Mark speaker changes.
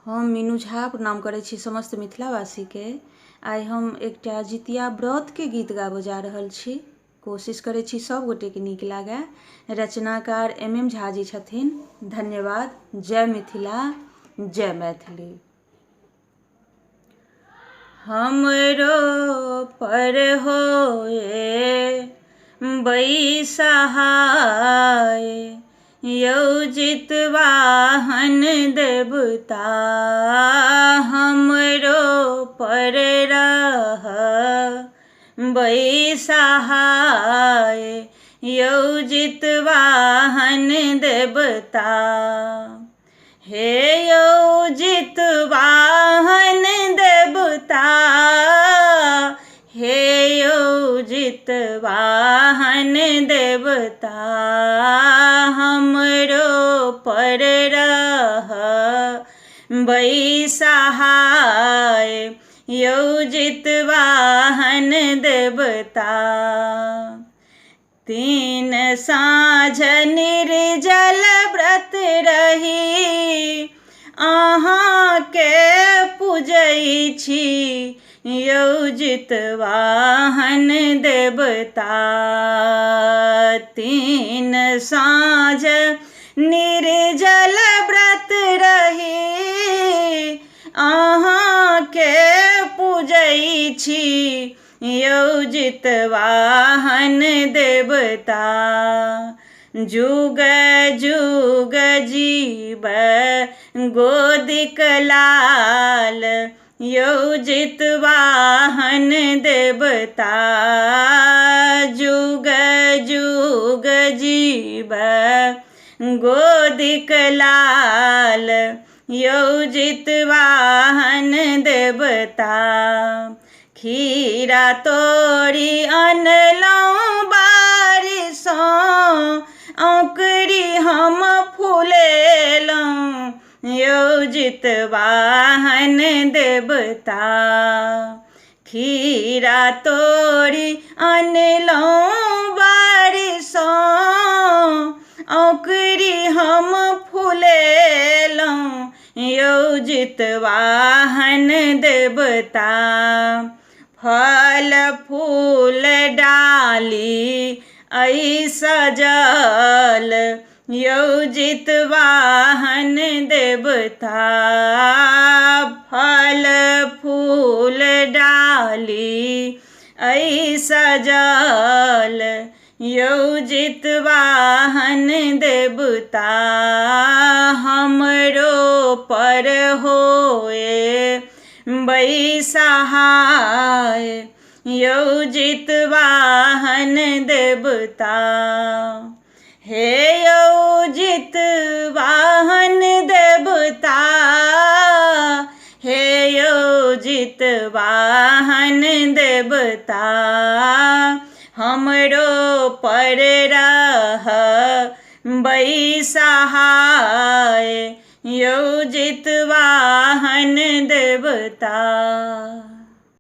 Speaker 1: हम मीनू झा प्रणाम करै छी समस्त मिथिलावासीके। आइ हम एकटा जितिया व्रतके गीत गाबऽ जा रहल छी। कोशिश करै छी सब गोटेके नीक लागए। रचनाकार एम एम झा जी छथिन। धन्यवाद। जय मिथिला, जय मैथिली। हमरो पर होए बैसहाय यौ जितवाहन देवता, हमरो पर रह बैसहाय यौ जितवाहन देवता। हे यौ जितवाहन देवता, हे यौ जितवाहन देवता, हमरो पर रह बैसहाय यौ जितवाहन देवता। तीन साँझ निर्जल व्रत रही अहाँके पूजै छी यौ जितवाहन देवता। तीन साँझ निर्जल व्रत रही अहाँके पूजै छी यौ जितवाहन देवता। जुग जुग जीव गोदिक लाल यौ जितवाहन देवता। जुग जुग जीव गोदिक लाल यौ जितवाहन देवता। खीरा तोड़ि अनलहुँ बारिसँ, औंकरी हम फुलेलहुँ यौ जितवाहन देवता। खीरा तोड़ि अनलहुँ बारिसँ, औंकरी हम फुलेलहुँ यौ जितवाहन देवता। फल फूल डाली ऐ सजल यौ जितवाहन देवता। फल फूल डाली ऐ सजल यौ जितवाहन देवता। हमरो पर होए बैसहाय यौ जितवाहन देवता। हे यौ जितवाहन देवता, हे यौ जितवाहन देवता, हमरो पर रह बैसहाय यौ जितवाहन देवता।